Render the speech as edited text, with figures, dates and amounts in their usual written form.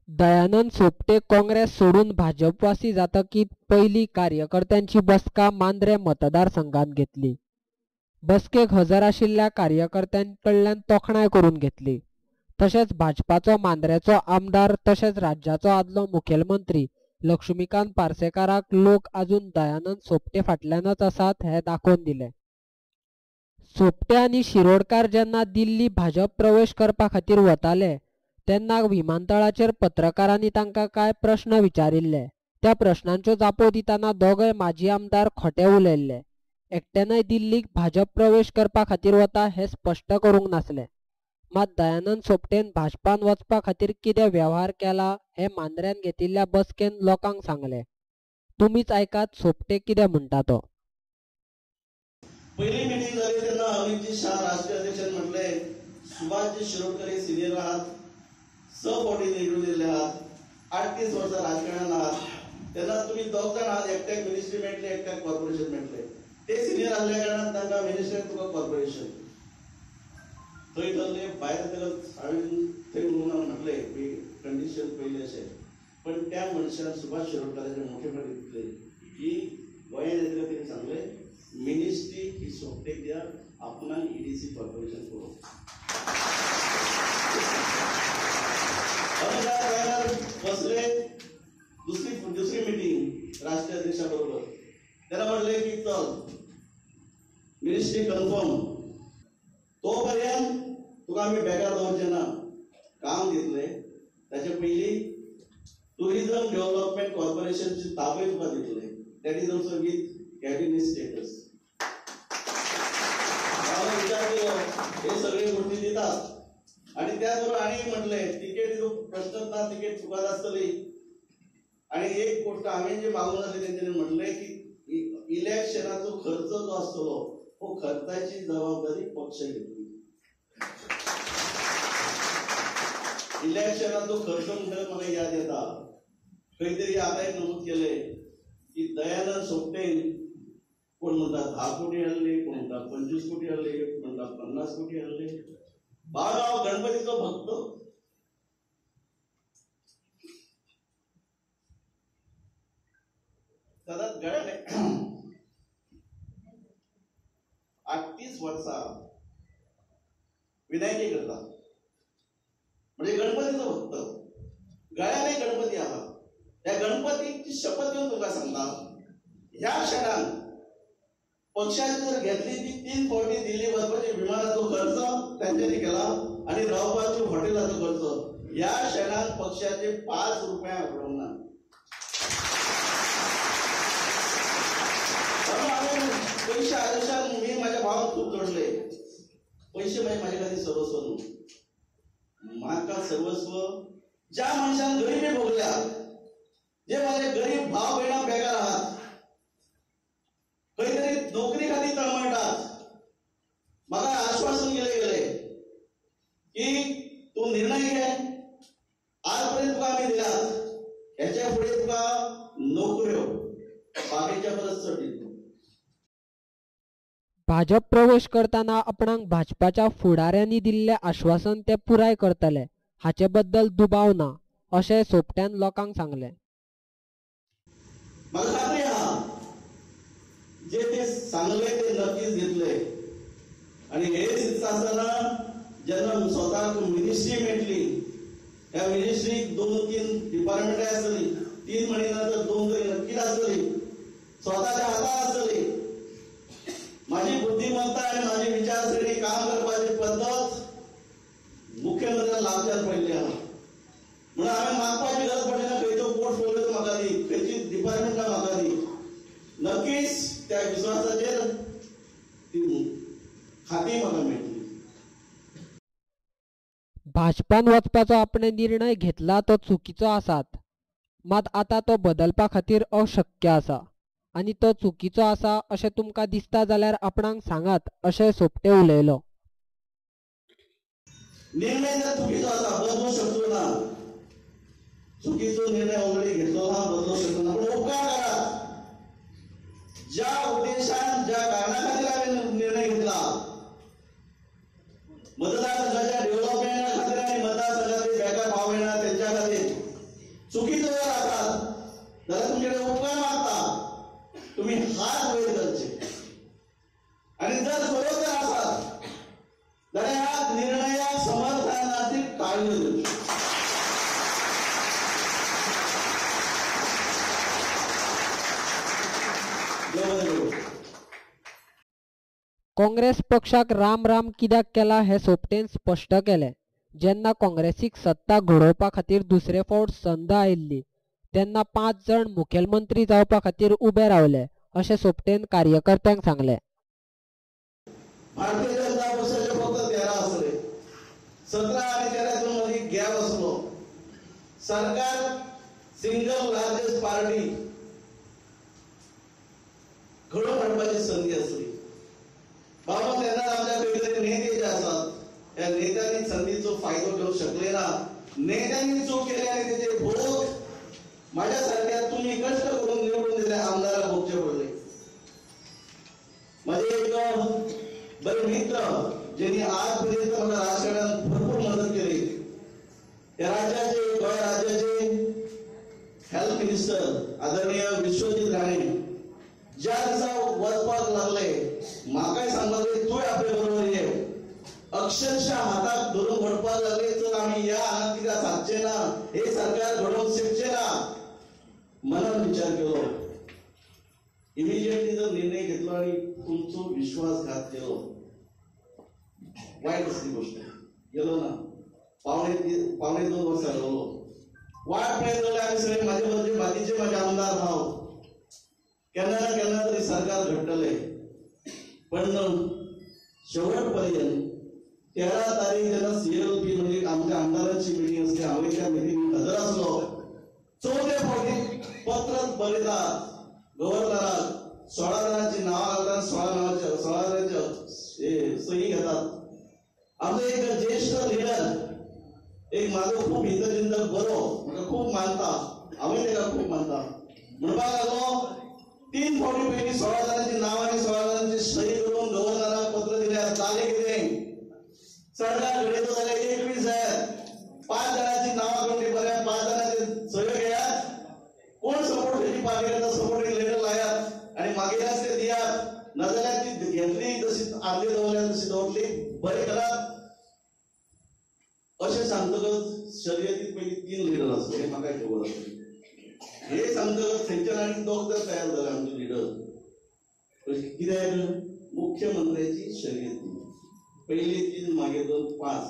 दयानंद सोपटे काँग्रेस सोडून भाजपवासी जातकीच पयली कार्यकर्त्यांची बसका मांद्रें मतदारसंघात घेतली. बसकेक हजर आशिल्ल्या कार्यकर्त्यांकडल्यान तोखणाय करून घेतली. तशेंच भाजपाचो मांद्रेचो आमदार तशेंच राज्याचो आदलो मुखेलमंत्री लक्ष्मीकांत पार्सेकाराक लोक अजून दयानंद सोपटे फाटल्यानच आसात हें दाखोवन दिलें. सोपटे आनी शिरोडकार जेन्ना दिल्ली भाजप प्रवेश करपा खातीर वताले तेन्ना विमानतळाचेर पत्रकारांनी तांकां कांय प्रश्न विचारिल्ले. त्या प्रश्नांच्यो जापो दितना दोगय माजी आमदार खोटे उलयल्ले. एकट्यानय दिल्लीक भाजप प्रवेश करपा खातीर वता हें स्पश्ट करूंक नासलें. मात दयानंद सोपटेन भाजपान वचपा खातीर कितें वेव्हार केला हें मांद्र्यान घेतिल्ल्या बसकेन लोकांक सांगलें. तुमीच आयकात सोपटे कितें म्हणटा तो. पहिली मिटिंग जाली तेन्ना अमितजी शाह राष्ट्रीय अध्यक्षान म्हटले सुभाषजी शिरोडकर हे सिनियर आहात, 6 फावटी निवडून दिल्ले आहात, 38 वर्सां राजकारणान आहात, तेन्ना तुमी दोग जाण आहात, एकट्याक मिनिस्ट्री मेळटली, एकट्याक कॉर्पोरेशन मेळटलें. ते सिनियर आसल्या कारणान तांकां मिनिस्ट्री, तुका कॉर्पोरेशन. थंय ठरले भायर येतकच हांवें थंय उलोवना म्हटलें की कंडिशन पयलीं अशें, पण त्या मनशान सुभाष शिरोडकाराचें मोठेपण दितलें की गोंयांत येतकच तेणी सांगलें मिनिस्ट्री ही सोपटेक दिया, आपणाक ईडीसी कॉर्पोरेशन करूं. बसले दुसरी मिटिंग राष्ट्रीय अध्यक्षा बरोबर, तेन्ना म्हटलें की चल मिनिस्ट्री कन्फर्म, तो पर्यंत तुका आमी बेकार दवरचे ना, काम दितले. ताचे पयलीं टुरिझम डेव्हलपमेंट कॉर्पोरेशनची ताबय तुका दितले, that is also with cabinet status. हांवें विचार केलो हे सगळे गोष्टी दितात. आनी त्याच बरोबर आनी म्हटलें तिकेट प्रश्नच ना, तिकेट तुकाच आसतली. आनी एक गोष्ट हांवें जी मागून आसली तेंच्यांनी म्हटलें की इलेक्शनाचो खर्च जो आसतलो हो खर्चाची जबाबदारी पक्ष घेतली. इलेक्शनाचो खर्च म्हणटकच म्हाका याद येता खंय तरी आतां एक नमूद केलें की दयानंद सोपटेन कोण म्हणटा 10 कोटी हाडले, कोण म्हणटा 25 कोटी हाडले, कोण म्हणटा 50 कोटी हाडले. बाबा हांव गणपतीचो भक्त, सदांच गळ्यान 38 वर्सां विनायकी करता, म्हणजे गणपतीचो भक्त, गळ्यानय गणपती आहा. ह्या गणपतीची शपथ घेवन तुमकां सांगता, ह्या क्षणान पक्षाची जर घेतली ती 3 फावटी दिल्ली वचपाची विमानाचो खर्च तांच्यांनी केला आनी रावपाचो हॉटेलाचो खर्च, ह्या क्षणान पक्षाचे 5 रुपया उडोवंक ना. हांवें पयशे आयुश्यान मी म्हाज्या भावाक खूब जोडले, पयशे मागीर म्हाजे खातीर सर्वस्व न्हू, म्हाका सर्वस्व ज्या मनशान गरिबी भोगल्या, जे माझे गरीब भाव भयणां बेकार आहात, खंय तरी नोकरी खातीर तळमळटात, म्हाका आश्वासन दिलें गेलें की तूं निर्णय घे, आजपर्यंत तुका आमी दिल्यात, हेच्या फुडें तुका नोकऱ्यो बाकीच्या परस चड दितलो. भाजप प्रवेश करतना आपणाक भाजपाच्या फुडाऱ्यांनी दिल्लें आश्वासन ते पुराय करतले हाचे बद्दल दुबाव ना अशें सोपट्यान लोकांक सांगलें. म्हाका खात्री आहा जे ते सांगले ते नक्कीच घेतले. आनी हे दिसता आसतना जेन्ना स्वताक मिनिस्ट्री मेळटली, ह्या मिनिस्ट्रीक 2-3 डिपार्टमेंटां आसतली, 3 म्हणिना तर 2 तरी नक्कीच आसतली, स्वताच्या हातान आसतली. माझी बुद्धिमत्ता आनी माझी विचारसरणी, काम करपाची पद्दत मुख्यमंत्र्यान लागच्यान पडली आहा, म्हणून हांवें मागपाची गरज पडली ना, खंयचो पोर्टफोलियो म्हाका दी, खंयची डिपार्टमेंटां म्हाका दी. नक्कीच त्या विश्वासाचेर ती खाती म्हाका मेळटली. भाजपान वचपाचो आपणे निर्णय घेतला तो चुकीचो आसात, मात आतां तो बदलपा खातीर अशक्य आसा आनी तो चुकीचो आसा अशें तुमकां दिसता जाल्यार आपणाक सांगात अशें सोपटे उलयलो. निर्णय जर चुकीचो आसा बदलूंक शकचो ना, चुकीचो निर्णय ऑलरेडी घेतलो ना, बदलूंक शकचो ना, पूण उपकार करात ज्या उद्देशान ज्या कारणा खातीर हांवें निर्णय घेतला, मतदारसंघाच्या डेव्हलपमेंटा खातीर आनी मतदारसंघातले बेकार भाव भयणां तेंच्या खातीर, चुकीचो जर आसात जाल्यार तुमचे कडेन उपकार मागता, तुमी हात वयर करचे. आनी जर खरो जर आसात जाल्यार ह्या निर्णयाक समर्थनाची टाळयो दिवच्यो. काँग्रेस पक्षाक राम राम कित्याक केला हें सोपटेन स्पश्ट केलें. जेन्ना काँग्रेसीक सत्ता घडोवपा खातीर दुसरे फावट संद आयिल्ली तेन्ना 5 जाण मुखेलमंत्री जावपा खातीर उबे रावले अशें सोपटेन कार्यकर्त्यांक सांगलें. भारतीय जनता पक्षाचे फक्त 13 आसले, 17 आनी 13 मदीं गॅप आसलो. सरकार सिंगल लार्जेस्ट पार्टी घडोवन हाडपाची संदी आसली. बाबा तेन्ना आमच्या वेगवेगळे नेते जे आसात त्या नेत्यांनी संदीचो फायदो घेवंक शकले ना. नेत्यांनी चूक केली आनी तेजे भोग माझ्या सारख्या तुम्ही कष्ट करून निवडून दिले आमदाराक भोगचे पडले. माझे एक बरे मित्र ज्यांनी आजपर्यंत मला राजकारणात भरपूर मदत केली, त्या राज्याचे, गोंय राज्याचे हेल्थ मिनिस्टर आदरणीय विश्वजीत राणे ज्या दिसा वचपाक लागले म्हाकाय सांगपाक तूं आपले बरोबर ये, अक्षरशः हाताक धरून वडपाक लागले, चल आमी या हांगा कित्याक सादचे ना, हे सरकार घडोवंक शकचे ना. मनान विचार केलो, इमिजिएटली जर निर्णय घेतलो आनी तुमचो विश्वासघात केलो, वायट असली गोष्ट. गेलो ना, 1.75 वर्सां गेलो. वाट पळयत जाल्यार आमी सगळे म्हाजे बरोबर बाकीचे म्हाजे आमदार भाव केन्ना ना केन्ना तरी सरकार घडटलें. पण शेवट पर्यंत 13 तारीख जेन्ना CLP म्हणजे आमच्या आमदारांची मिटींग आसली, हांवें त्या मिटिंगेक हजर आसलो. 4 फावटी पत्र बरयतात गव्हर्नराक, 16 जाणांची नांवां घालतात, 16 जाणांची सही घेतात. आमचो एक ज्येश्ठ लिडर, एक म्हाजो खूब हितचिंतक बरो, म्हाका खूब मानता, हांवें ताका खूब मानता, म्हणपाक लागलो 3 फावटी पयलीं 16 जाणांची नांवां आनी 16 जाणांची सही करून गव्हर्नराक पत्र दिल्यार जालें कितें? सरकार घडयतो जाल्यार 21 जायात, 5 जाणांची नांवां करून बऱ्या, 5 जाणांचे सह्यो घेयात, कोण सपोर्ट खंयची पार्टी करता सपोर्टींग लेटर लायात आनी मागीर ते दियात, नाजाल्यार ती घेतली तशी आदली दवरल्या तशी दवरली, बरें करात अशें सांगतकच शर्यतीत पयलीं 3 लिडर आसले हें म्हाका खबर आसलें. हे सांगतकच थंयच्यान आनी 2 जाण तयार जाले आमचे लिडर. कित्याक? मुख्यमंत्र्याची शर्यत पयली 3 मागीर 2 5.